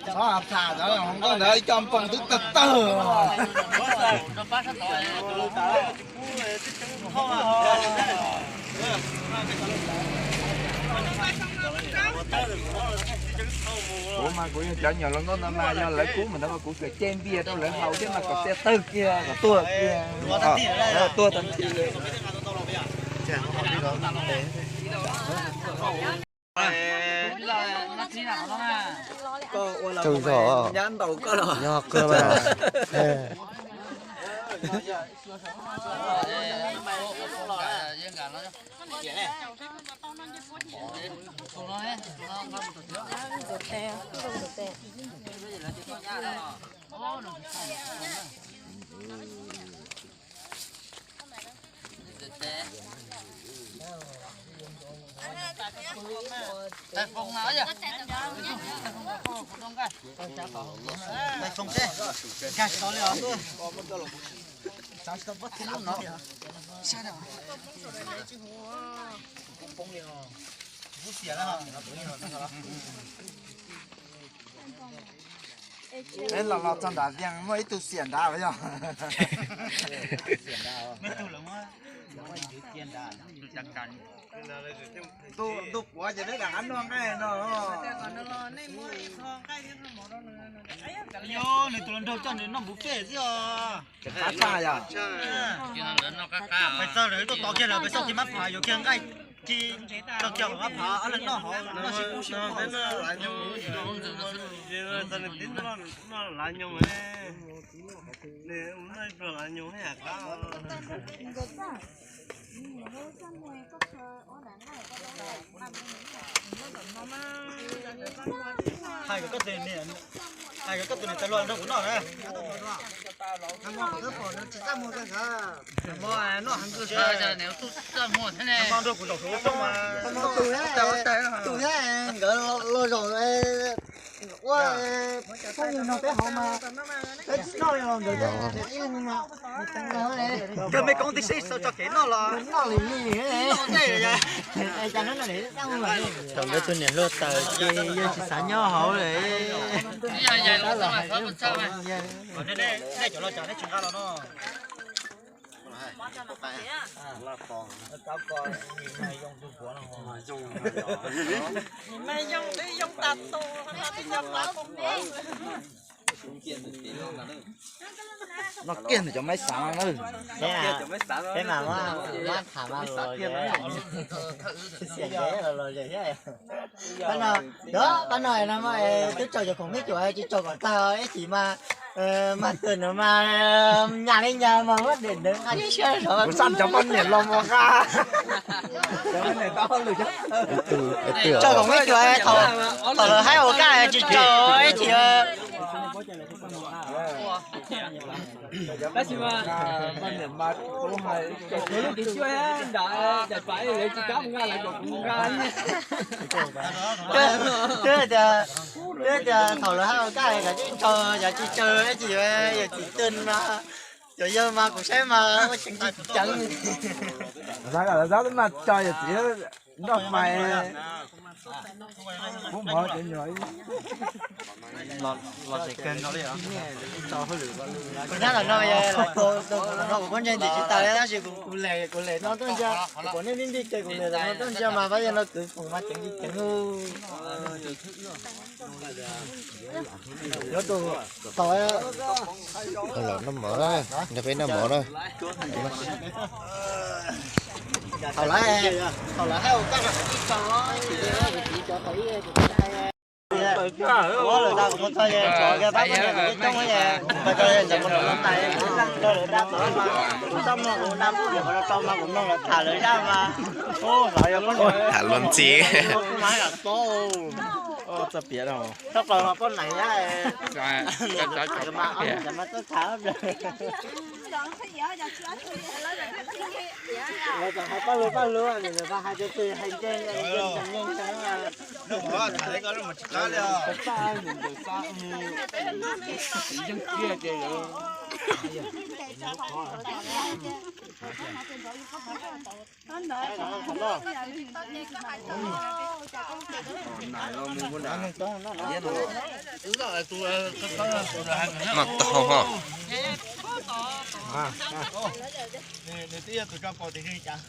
Txhob tham, nkauj ntawd coj npog twb tawg tawg. Kuv mas kuv yog cov nyuam hluas nkauj no mas yog lawv kub mas ntawd mas kuv kawm ceg npias rau lawv haus thiab mas kom tiaj tawg kiag kom tuag kiag. Tuag tag nrho. Tsaug zog. Yog qw mas. Peb los los txog nram Vias muaj ib tug xiam nrad los yog. Ntuj puav ces peb kam qab noj nqaij no. Nws tus hluas nraug coj nws noj buffet xwb os. Qab tshaj yog. Pais txog lawv tuaj tod kiag lawm pais xauj kiag mab phav yuav kiag nqaij kiag, tau kiag mab phav ob leeg noj hauv noj sib kub sib kub. Hais kom koj tus niam, hais kom koj tus niam tais hluas nrog kuv noj na. Nrog kuv zaum saum ub mas. Nkawd los zaum ua phooj ywg nrog peb hauv mas peb tsis noj li los nkawd ib leeg no. Kawg me koob tib si xav tso kev noj los noj li. Thaum nkawd tus niam hluas tawm ces yeej tsis xav nyob hauv lawm. Nej cov los tso nej tsis nqa los no. Noj kiag ntawm cov maiv xav na. Peb mas muab tham mas los xiam ntev los los ze thiab. Pab no, pab no no mas twb tsaug cov khoom me nyuam tsis tsaug kom tag ib chim mas, mas twm no mas nyas li nyas mas muab dem ntawd nqa siab zog. Kuv xaj cov poj niam los mus nqa. Tsaug khoom me nyuam, thaum lawv haib ua kaj tsis tsaug ib chim. Tab sis mas kuv hais, kuv lub tim cuaj nram daim pam lawv tsis kam mus nqa lawv kom kuv mus nqa. Twb tias, twb tias thaum lawv haib ua kaj kom tsis tsaug, yog tsis tsaug ib chim yog txim twg no. Cov yawg mas kuv saib mas ua tseem tsis ceev. Xav kom lawv xav mas tso yog txiv nroj mais. Pub mov cov nyuag. Kuv nyob tom no, tom no kuv pob ntseg ntim tsis tas li tab sis kuv lem, kuv lem no tuaj ntsia, kuv pom nej nij nti ces kuv lem no tuaj ntsia mas pab yawg no kwv foom mas ceev li ceev. Yuav tus tau los noj mov na, nrog peb noj mov na. Thaum lawv, thaum lawv haib ua kaj no kuv tsis tso, kuv tsis tso tau ib, kuv tsis haib. Ua lawm tas kuv txog es tsov kiag pab poj niam kuv coob coob es, pas txog es ntawm kuv nram lub tais, rau lawv dab txog mas kuv txaj muag kuv dab kuv los rau mas kuv mloog lawv tham lawv zaj mas. Tham luag ntxhi. Txoj plaws no poj niam, mas ob tug mas txawj tham. Lawv txawm hais paj lug paj lug, lawv hais tias tus hais ntseeg, ntseeg ntseeg ntseeg, paj ntseeg ntseeg xab, yeej kiag ces Noj taug ho. Nws twb yog tus tso paus tias nws cas.